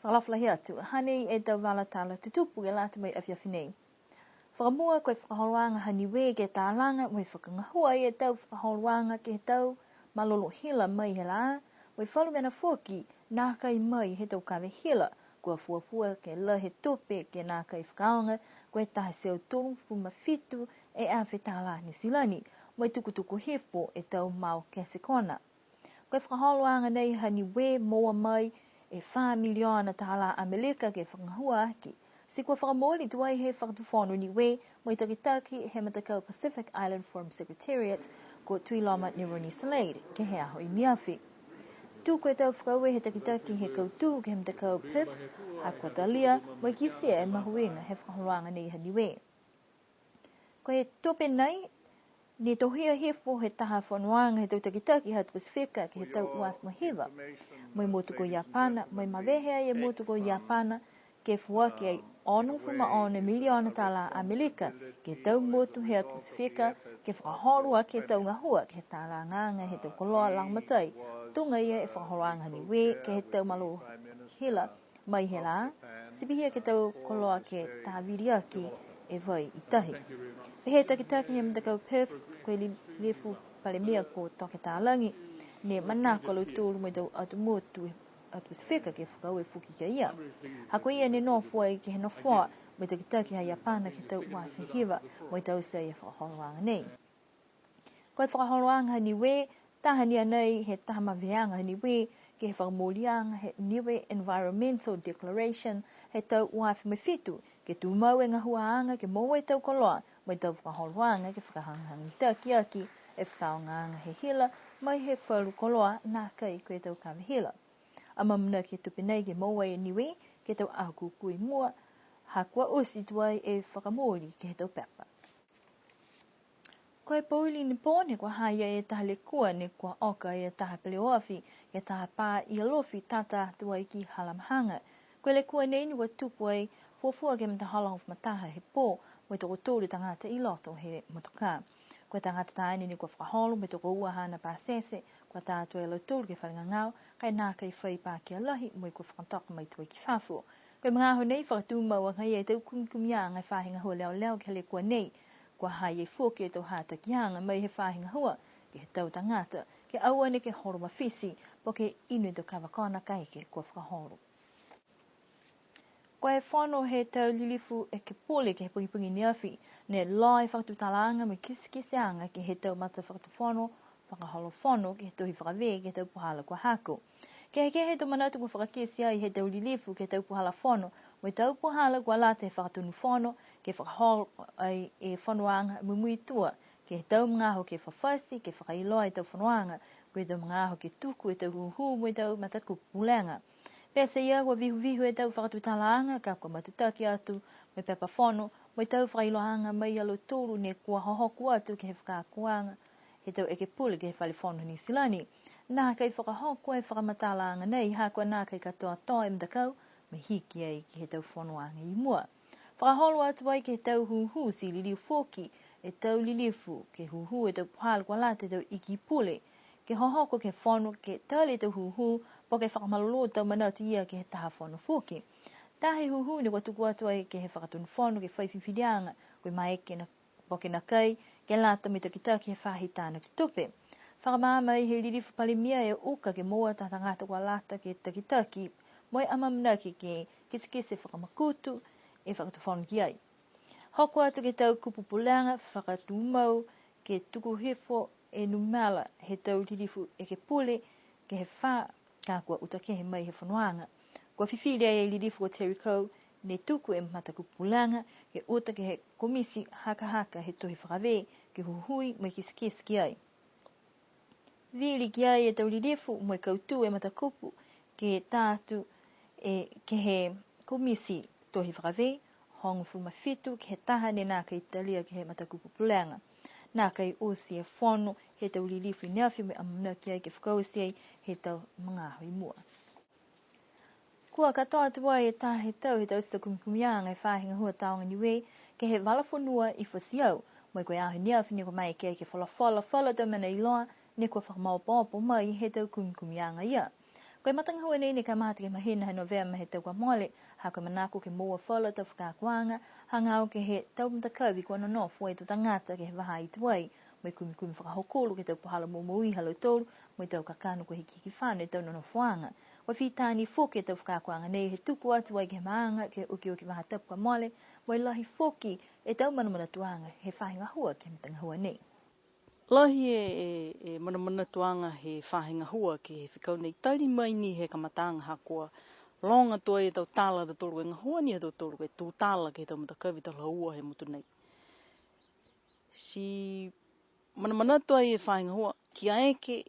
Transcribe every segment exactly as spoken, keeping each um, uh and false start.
Fakaalofa lahi atu, hanei e tau vala tala tutupu ke lata mo e afiafi nei. Fakamua, ko e fakaholoaga ha Niue ke talaga mo e fakagahua e tau fakaholoaga ke he tau malolō hila mai he lā, mo e falu mena foki nākai mai he tau kave hila, kua fuafua ke lahi e tupe ke nākai fakaaoga, ko e taha e teau tolugofulu ma fitu e afe tālā Niu Silani, mo e tukutuku hifo e tau mao kesi kona. Ko e fakaholoaga nei ha Niue moua mai e fā miliona tālā Amelika ke fakagahua aki. Ti kua fakamooli tuai he Fakatufono Niue mo e takitaki he matakau Pacific Island Forum Secretariat ko Tuiloma Neroni Slade ke he aho i neafi. Tuku e tau fakaaue he takitaki he kautū ke he matakau PIFS, ha kua talia mo e kitia e mahuiga he fakaholoaga nei ha Niue. Ko e tupe nei, ne tohia hifo he taha fonoaga he tau takitaki ha Pasifika ke he tau ua afe mo e hiva, mo e motu ko Iapana, mo e mavehe ai e motu ko Iapana, ke foaki ai onogofulu ma ono miliona tālā Amelika, ke he tau motu he Pasifika, ke fakaholo aki e tau gahua, ke he talagaaga he tau koloa lagomatai, tuga ia e fakaholoaga ha Niue, ke he tau malolō hila, mai he lā, ti pihia ke he tau koloa ke tāvili aki e vai i tahi. Pehē e takitaki he matakau PIFS, ko e lilifu Palemia ko Toke Talagi, ne manako a lautolu mo e tau atu motu, atu Pasifika ke fakaaue foki ki a ia. Ha ko ia ne nofo ai ke he nofoa mo e takitaki ha Iapana ke he tau ua afe hiva, mo e taute e fakaholoaga nei. Ko e fakaholoaga ha Niue, taha ni a nei he taha maveheaga ha Niue, ke he fakamooliaga he Niue Environmental Declaration, he tau ua afe mo e fitu, ke tumau e gahuaaga, ke moua e tau koloa, mo e tau fakaholoaga, ke fakahagahaga mitaki aki e fakaaogaaga he hila, mai he falu koloa, nākai ko e tau kave hila. Amaamanaki e tupe nei ke moua e Niue, ke he tau aho kūkū i mua, ha kua oti tuai e fakamooli ke he tau pepa. Ko e pouli ne pō ne kua ha i ai e taha lekua ne kua oka e taha peleoafi, e taha pā i Alofi tata atu ai ki Halamahaga. Ko e lekua nei ne kua tupu ai, fuafua ke he matahola hogofulu ma taha he pō, mo e tokotolu tagata i loto he motokā. Ko e tagata taane ne kua fakaholo, mo e tokoua haana pasese, kua tā atu e lautolu ke he fale gagao, ka e nākai fai pakia lahi, mo e kua fakatoka mai tuai ki fafo. Ko e magaaho nei fakatumau agaia e tau kumikumiaga he faahi gahua leoleo ke he lekua nei. Kua ha i ai foki e tau hatakiaga mai he faahi gahua ke he tau tagata, ke aua neke holo mafiti, po ke inu e tau kava kona kaeke kua fakaholo. Ko e fono he tau lilifu ekepule ke he pogipogi ne afi, ne loa e fakatutalaaga mo e kitekiteaga ke he tau matafakatufono, fakaholo fono ke he tohi fakavē ke he tau puhala kua hako. Kehekehe e tau manatu kua fakakite ai he tau lilifu ke he tau puhala fono, mo e tau puhala kua lata he fakatonu fono, ke fakaholo ai e fonoaga mumuitua, ke he tau magaaho ke fafati, ke fakailoa e tau fonoaga, ko e tau magaaho ke tuku e tau hūhū mo e tau matakupu pulega. Pete ia kua vihuvihu e tau fakatutalaaga, ka kua matutaki atu mo e pepa fono, mo e tau fakailoaaga mai ia lautolu ne kua hohoko atu ke he fakaakoaga he tau ekepule ke he Fale Fono Niu Silani. Nākai fakahoko e fakamatalaaga nei, ha kua nākai katoatoa e matakau, mo e hiki ai ke he tau fonoaga i mua. Fakaholo atu ai ke he tau hūhū ti liliu foki e tau lilifu, ke hūhū e tau puhala kua lata he tau iki pule, ke hohoko ke he fono, ke tali e tau hūhū, po ke fakamalolō tau manatu ia ke he taha fono foki. Taha e hūhū ne kua tuku atu ai ke he fakatonu fono ke fai fifiliaga, ko e maeke na po ke nākai, ke lata mo e takitaki he faahi tānaki tupe. Fakamaama ai he lilifu Palemia e uka ke moua taha tagata kua lata ke takitaki, mo e amaamanaki ke kitekite fakamakutu e fakatufono ki ai. Hoko atu ke he tau kupu pulega fakatumau ke tuku hifo e numela he tau lilifu ekepule ke he fā, ka kua uta kehe mai he fonoaga. Kua fifili ai e lilifu ko Terry Coe ne tuku e matakupu pulega ke uta ke he komiti hakahaka he tohi fakavē ke huhui mo e kitekite ki ai. Vili ki ai e tau lilifu mo e kautū e matakupu ke tā atu e ke he komiti tohi fakavē, hogofulu ma fitu ke he taha ne nākai talia ke he matakupu pulega. Nākai oti e fono he tau lilifu i neafi mo e amanaki ai ke fakaoti ai he tau magaaho i mua. Kua katoa atu ai e taha he tau he tau tita kumikumiaga e faahi gahua Tāoga Niue ke he vala fonua i Fatiau, mo e ko e aho i neafi ne kua maeke ke folafola falu tau mena iloa ne kua fakamaopoopo mai he tau kumikumiaga ia. Ko e matagahua nei ne kamata ke he mahina ha Novema he tau kua mole, ha ko e manako ke moua falu a tau fakaakoaga, hagaao ke he tau matakavi kua nonofo e tau tagata ke he vahā i tuai, mo e kumikumi fakahokulo ke he tau puhala moumouihi ha lautolu, mo e tau kakano kua hikihiki fano e tau nonofoaga. Kua fita ni foki e tau fakaakoaga nei he tuku atu ai ke he maaga, ke he okioki vahā tapu kua mole, mo e lahi foki e tau manamanatuaga he faahi gahua ke he matagahua nei. Lahi e, e, e manamanatuaga he faahi gahua ke he fekau nei, tali mai ni he kamataaga ha kua loga tuai e tau tala ha tautolu ko e gahua ni ha tautolu ko e tutala ke he tau matakavi talahaua he motu nei. Ti manamanatu ai e faahi gahua, kia eke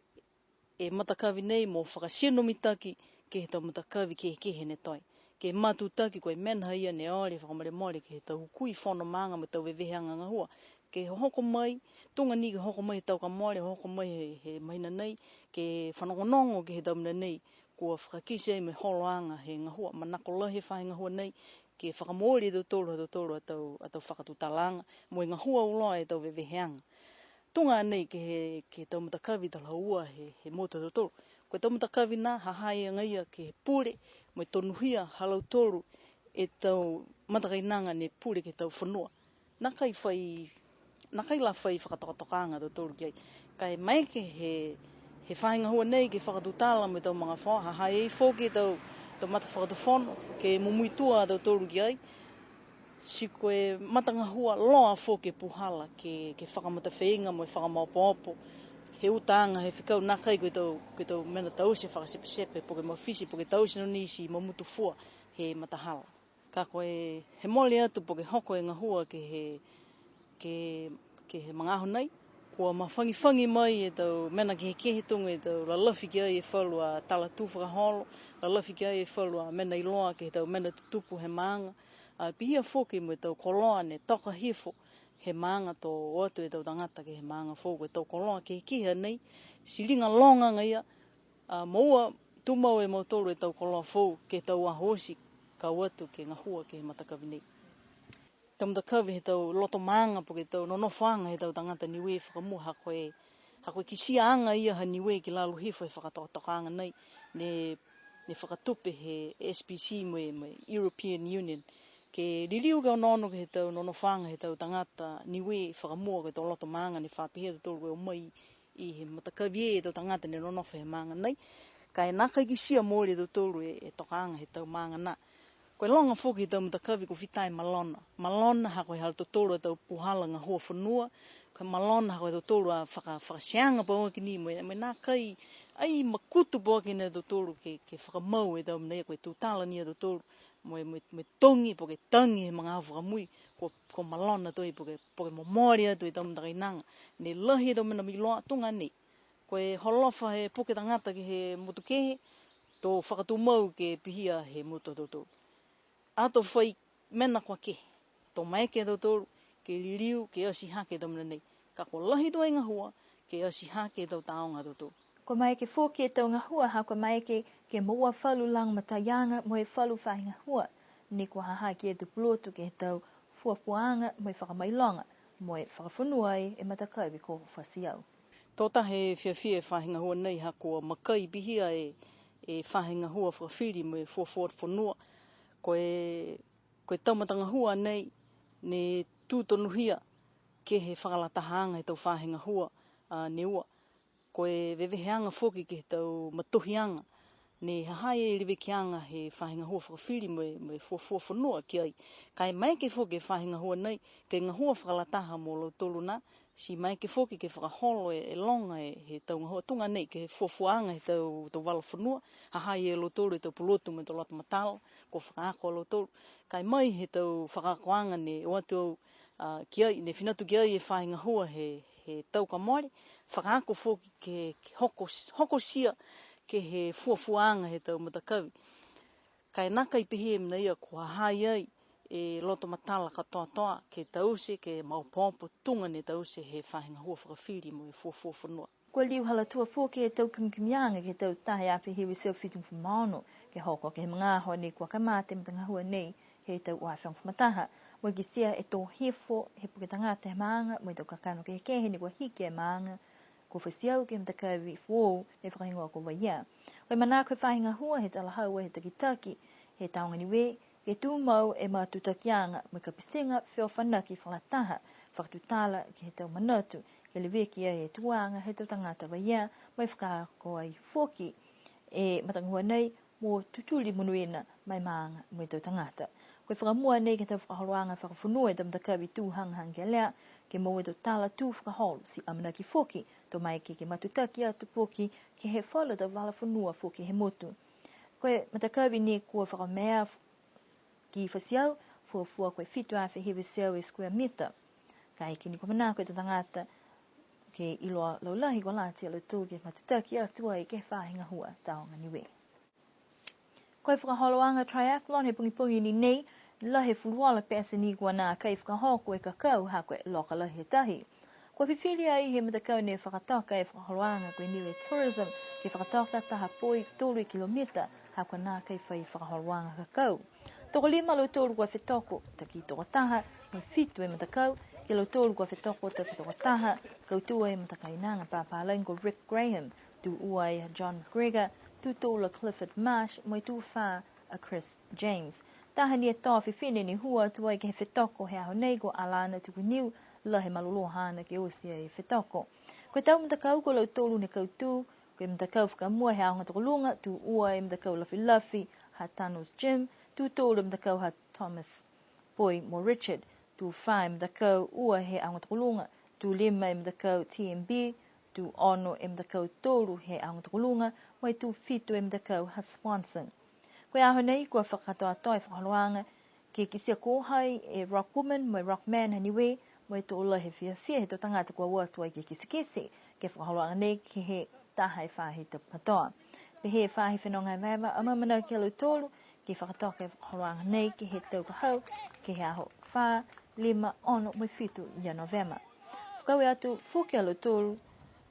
e matakavi nei mo fakatino mitaki ke he tau matakavi kehekehe ne toe. Ke matutaki ko e mena haia ne ole fakamolemole ke he tau hukui fono maaga mo e tau veveheaga gahua. Ke hohoko mai, tuga ni ke hoko mai he tau kua mole, hoko mai he, he mahina nei, ke fanogonogo ke he tau mena nei, kua fakakite ai mo e holoaga he gahua, manako lahi e faahi gahua nei, ke fakamooli e tautolu, ha tautolu a tau, a tau fakatutalaaga, mo e gahua auloa e tau veveheaga. Tuga nei ke he, ke he tau matakavi talahaua he, he motu ha tautolu. Ko e tau matakavi nā, ha ha i ai agaia ke he pule, mo e tonuhia ha lautolu e tau matakainaga ne pule ke he tau fonua. Nākai fai, nākai la fai fakatokatokaaga a tautolu ki ai. Ka e maeke he, he faahi gahua nei ke fakatutala mo e tau magafaoa, ha ha i ai foki e tau, tau matafakatufono, ke mumuitua a tautolu ki ai. Ti ko e matagahua loa foki e puhala ke, ke fakamatafeiga mo e fakamaopoopo. He utaaga he fekau nākai ko e tau, ko e tau mena taute fakatepetepe, po ke mafiti, po ke taute noa ni ti mamutu fua he matahala. Ka ko e, he mole atu po ke hoko e gahua ke he, ke, ke he magaaho nei, kua mafagifagi mai e tau mena kehekehe tuga e tau lalafi ki ai e falu a tala tū fakaholo, lalafi ki ai e falu a mena iloa ke he tau mena tutupu he maaga, a, pihia foki mo e tau koloa ne toka hifo he maaga to o atu e tau tagata ke he maaga foou, ko e tau koloa kehekehe a nei, ti liga loga agaia, a, moua tumau e mautolu e tau koloa foou ke he tau aho oti, ka o atu ke gahua ke he matakavi nei. Tau matakavi he tau loto maaga po ke tau nonofoaga he tau tagata Niue fakamua ha ko e, ha ko e kitiaaga ia ha Niue ki lalo hifo he fakatokatokaaga nei, ne, ne fakatupe he S P C mo e, mo e European Union. Ke liliu ke onoono ke he tau nonofoaga he tau tagata Niue fakamua ke he tau loto maaga ne fa pehē a tautolu ke o mai i he matakavi e tau tagata ne nonofo he maaga nei. Ka e nākai kitia mooli e tautolu e, e tokaaga he tau maaga nā. Ko e loga foki he tau matakavi kua fita e malona. Malona ha ko e ha tautolu a tau puhala gahua fonua. Ko e malona ha ko e tautolu a faka-, fakateaga pauaki ni mo e, mo e nākai ai makutu pauaki ni a tautolu ke, ke fakamau e tau mena ia ko e tutala ni a tautolu. Mo e, mo e, mo e togi, po ke tagi he magaaho fakamui, kua, kua malona tuai, po ke, po ke momole atu e tau matakainaga. Ne lahi e tau mena mailoa tuga nei. Ko e holofa he puke tagata ke he motu kehe, to fakatumau ke pihia he motu ha tautolu. Ato fai mena kua kehe, to maeke a tautolu ke liliu, ke ati hake e tau mena nei. Ka kua lahi tuai e gahua, ke ati hake e tau tāoga ha tautolu. Kua maeke foki e tau gahua ha kua maeke ke moua falu lagomataiaga mo e falu faahi gahua. Ne kua ha ha ki ai e tau pulotu ke he tau fuafuaaga mo e fakamailoga, mo e fakafonua ai e matakavi ko Fasiau. Tō taha e fiafia e faahi gahua nei ha kua makai pihia e, e faahi gahua fakafili mo e fuafua fonua. Ko e, ko e tau matagahua nei, ne tū tonuhia ke he fakalatahaaga he tau faahi gahua, a, ne ua. Ko e veveheaga foki ke he tau matohiaga, ne ha ha i ai e levekiaga he faahi gahua fakafili mo e, mo e fuafua fonua ki ai. Ka e maeke foki e faahi gahua nei, ke gahua fakalataha mo lautolu nā, ti maeke foki ke fakaholo e, e loga e, he tau gahua tuga nei, ke he fuafuaaga he tau, tau vala fonua, ha ha i ai e lautolu e tau pulotu mo e tau loto matala, kua fakaako a lautolu. Ka e mai he tau fakaakoaga ne o atu au, a, ki ai, ne fina atu ki ai e faahi gahua he, he tau kua mole, fakaako foki ke, ke hoko, hokotia ke he fuafuaaga he tau matakavi. Ka e nākai pehē e mena ia kua ha ha i ai e loto matala katoatoa ke taute, ke maopoopo tuga ne taute he faahi gahua fakafili mo e fuafua fonua. Kua liu halatua foki e tau kumikumiaga ke he tau taha e afe hiva e teau fitugofulu ma ono, ke hoko ke he magaaho ne kua kamata e matagahua nei he tau ua afe hogofulu ma taha. Kua kitia e tō hifo he puke tagata he maaga, mo e tau kakano kehekehe ne kua hiki e maaga ko Fasiau ke he matakavi foou ne fakahigoa ko Vaiea. Ko e manako he faahi gahua he talahau he takitaki he Tāoga Niue, ke tumau e matutakiaga mo e kapitiga feofanaki fakalataha, fakatutala ke he tau manatu, ke leveki ai e tuaga he tau tagata vaiea, mo e fakaako ai foki e matagahua nei mo tutuli monuina ma e maaga mo e tau tagata. Ko e fakamua nei ke he tau fakaholoaga fakafonua e tau matakavi tū hagahaga kelea, ke moua e tau tala tū fakaholo, ti amanaki foki to maeke ke matutaki atu foki ke he falu tau vala fonua foki he motu. Ko e matakavi nei kua fakamea ki Fatiau, fuafua ko e fitu afe hiva e teau e square meter. Kaeke ni kua manako e tau tagata ke iloa laulahi kua lata a lautolu ke matutaki atu ai ke he faahi gahua Tāoga Niue. Ko e fakaholoaga triathlon he pogipogi ni nei, lahi e fuluola pete ni kua nākai fakahoko e kakau ha ko e loka lahi he tahi. Kua fifili ai he matakau ne fakatoka e fakaholoaga ko e Niue Tourism ke fakatoka taha poi tolu e kilomita ha kua nākai fai fakaholoaga kakau. Tokolima a lautolu kua fetoko, taki tokotaha, mo e fitu e matakau, ke he lautolu kua fetoko, taki tokotaha, kautū ai e matakainaga papālagi ko Rick Graham, tū ua ai a John McGregor, tū tolu a Clifford Marsh, mo e tū fā a Chris James. Taha ni e tō fifine ne hū atu ai ke he fetoko he aho nei ko Alana Tukuniu, lahi e malolō haana ke oti ai e fetoko. Ko e tau matakau ko lautolu ne kautū, ko e matakau fakamua he aoga tokoluga, tū ua e matakau lafilafi ha Tunnels Gym, tū tolu e matakau ha Thomas Boy mo Richard, tū fā e matakau ua he aoga tokoluga, tū lima e matakau T M B, tū ono e matakau tolu he aoga tokoluga, mo e tū fitu e matakau ha Swanson. Ko e aho nei kua fakakatoatoa e fakaholoaga ke kitia ko hai e Rock Woman mo e Rock Man ha Niue, mo e to lahi e fiafia he tau tagata kua o atu ai ke kitekite ke he fakaholoaga nei ke he taha e faahi tapu katoa. Pehē e faahi fenoga evaeva, amaamanaki a lautolu ke fakatoka e fakaholoaga nei ke he tau ka hau, ke he aho fā, lima, ono mo e fitu ia Novema. Fakaaue atu foki a lautolu,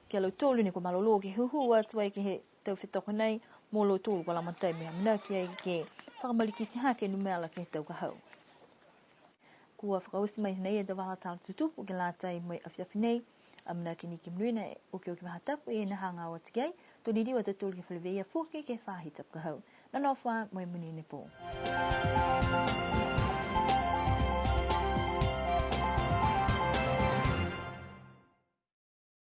ki a lautolu ne kua malolō ke hūhū atu ai ke he tau fetoko nei, mo lautolu kua lagomatai mo e amanaki ai ke fakamalikiti hake e numela ke he tau ka hau. Kua fakaoti mai nei e tau vala tala tutupu ke lata mo e afiafi nei, amanaki ni ke monuina e okioki faahi tapu ne hagaao atu ki ai, to liliu a tautolu ke feleveia foki ke he faahi tapu ka hau. Nonofo ā mo e monuina e pō.